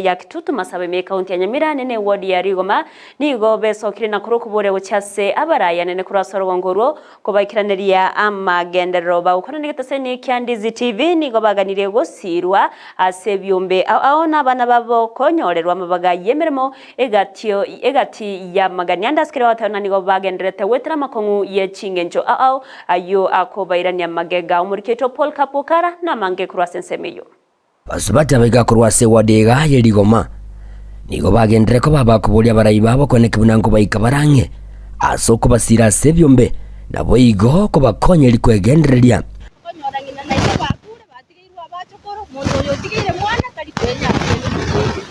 Ya Kitutu Masaba ime ekaunti ya Nyamira ane ne eward ya Rigoma nigo besokire na korwa okoboria gochia ase abarai anene korwa ase orogongo orwo kobaikeraneria amagenderero. Bagokwana negetaseni kia Ndizi TV nigo baganirie gosirwa ase ebiombe ao ao na abana babo konyorerwa amabaga y'emeremo egatio egati y'amagani ande ase keria bagoteba ng'a nigo bagendererete goetera amakong'u ye chingencho ao ao ayio akobairania magega. Omoriki oito Paul Kapokara namange korwa ase ensemo eyio. Basubati abaika korwa ase ewadi iga ye rigoma nigo bagenderere koba abakoboria abarai babo koeneki buna nkobaika bare ang'e ase okobasiira ase ebiombe, naboigo kobakonyeria kwegendereria. Okonyora ng'ina na ise bakure, batigeirwe abachokoro, omonto oyo otigeire mwana tari kwenyara kende mochie.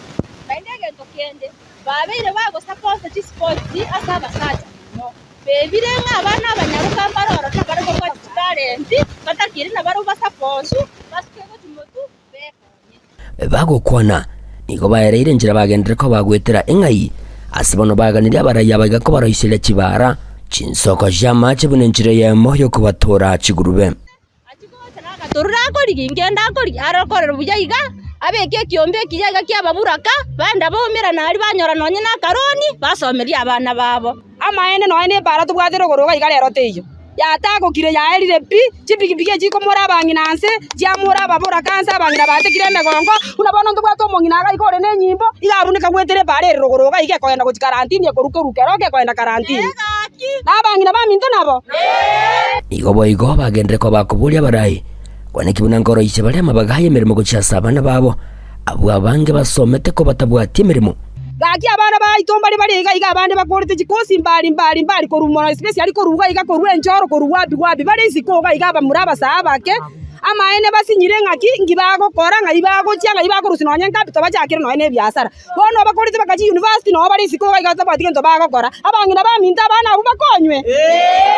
Naende egento kende, babeire bagosaposa chisports ase abasacha mono. Bebire ng'a abana abanyaroka mbare ororo nabare babwate chitalenti, batakiri nabarabwo basaposu, basuke gochia motwe, bekonye. Bagokwana, nigo baereire enchera bagenderere koba goetera eng'ai, ase bono baganirie abarai abaiga kobaroiseria chibaara, chinsoko chi'amache buna enchera eyemo y'okobatoora chigurube. Achia gocha nagatorora akorigia, ingende akorigia, arokorere buya iga, abeke ekiombe ekiya iga ki'ababuraka, bande baumerane aria banyora nonye na akaroni, basomerie abana babo. Amaene nonya nebara tobwate rogoro iga iga rero teiyo, yatagokire yaerire pi, chipigipigi echi chikomora abang'ina nse, chiamora ababoraka nse, abang'ina batekire emegongo, buna bono ntobwate omong'ina iga iga ore ne enyimbo, iga abuneka goetera ebara ere rogoro iga iga ekogenda gochia karantini ekorwa korwa keroka ekogenda karantini. Na abang'ina baminto nabo. Igo boigo bagenderere koba bakoboria abarai, Kwaneki buna nkoroisia bare amabaga ay'emeremo gochia ase abana babo, abwo abange basomete ko batabwati emeremo. Gaki abana baito mbare bare iga iga abande bakorete chikosi mbari mbari mbari korwa mono especially korwa iga iga korwa enchoro korwa wapi wapi bare isiko iga iga abamura abasae abake amaene basinyire ng'aki nki bagokora ng'ai bagochia ng'ai bakorusia nonye ncapital bachakire nonye na ebiasara. Bono bakorete bakachia university noo bare isiko iga iga batabwati gento bagokora. Abang'ina baminto abana abwo bakonywe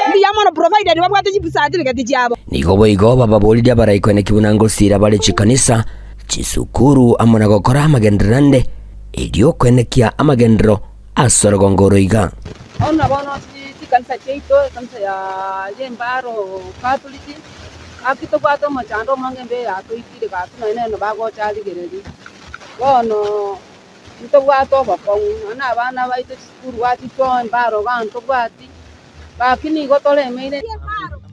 mbuya mono provided babwate chicertificate chiabo. Nigo boigo bababoririe abaraikwaneki buna ngosiira bare chikanisa, chisukuru amo na gokora amagenderero ande, erio koenekia amagenderero ase orogongo oro iga. Bono bono chikanisa chiaito, ekanisa ya y'Embaro Catholic, gaki tobwate omochando omonge mbe yatoitire gaki nonye nere bagocha arigereria. Bono ntobwate obokong'u, nonya na abana baito chisukuru gwachitwa embaro iga ntobwati, gaki nigo toremeire.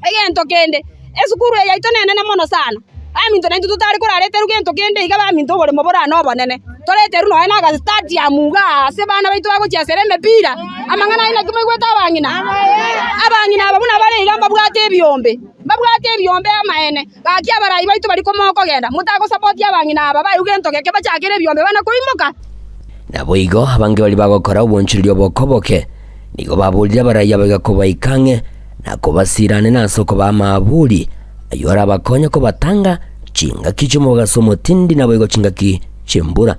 Egento kende, esukuru eye yaito nenene mono sana, baminto naintwe totare korareterwa gento kende iga baminto oboremo borane obonene, toreterwe nonya na agastadium igaa ase abana baito bagochiasera emepira, amang'ana ayio naki moigwete abang'ina? Abang'ina aba buna bare iga mbabwate ebiombe, mbabwate ebiombe amaene. Gaki abarai baito baria komokogenda, motagosapoti abang'ina aba baigwe gento geke bachakere ebiombe bana koimoka. Naboigo abange baria bagokora obonchoreria obokoboke nigo baborire abarai abaiga kobaika ang'e na kobasiranena ase okobaa amaaburi ayio arabakonye kobatanga chingaki chi'omogaso omotindi naboigo chingaki chi'embura.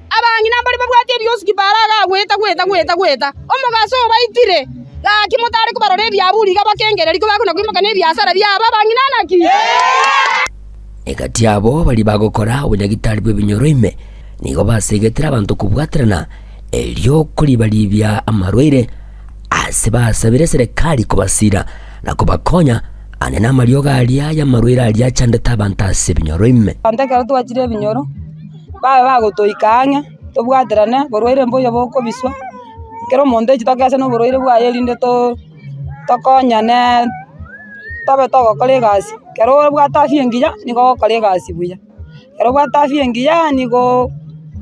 Abang'ina mbaria babwate ebiosuki bara iga goeta goeta goeta goeta, omogaso obaitire. Gaki motare kobarora ebiaburi iga bakengereria kobakona koimoka nebiasara biabo abang'ina naki? Egati yabo baria bagokora obonyagitari bw'ebinyoro ime nigo basegetire abanto kobwaterana erio koribaribia amarwaire ase basabire eserekari kobasira na kobakonya ane namariogo aria y'amarwaire aria achandete abanto ase ebinyoro ime. Abanto ekero twachire ebinyoro. Babe bagotoika ang'e, tobwaterane, oborwaire mboiyo bokobiswa, ekero omonto ochi tokese na oborwaire bwaye erinde to tokonyane tobe togokora egasi. Ekero obwate afya engiya, nigo ogokora egasi buya, ekero obwate afya engiya nigo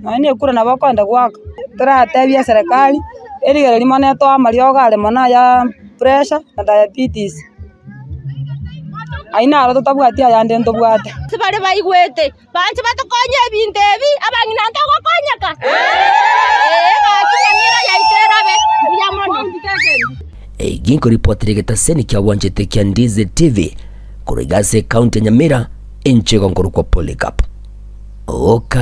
nonye na ekura nabo okogenda goaka. Toratebie eserekari, erigereria mono etoe amariogo are mono aya pressure na diabetes. Ayio naro totabwati ayande ntobwate. Ase baria baigwete Banche batokonye ebinto ebi, abang'ina ntogokonyeka? Ee, gaki nyamira yaito erabe mbuya mono. Eki nkoripotera egetaseni kia bwanchete kia Ndizi TV korwa iga ase ekaunti ya Nyamira, inche igo nkorokwa Polycarp Oka.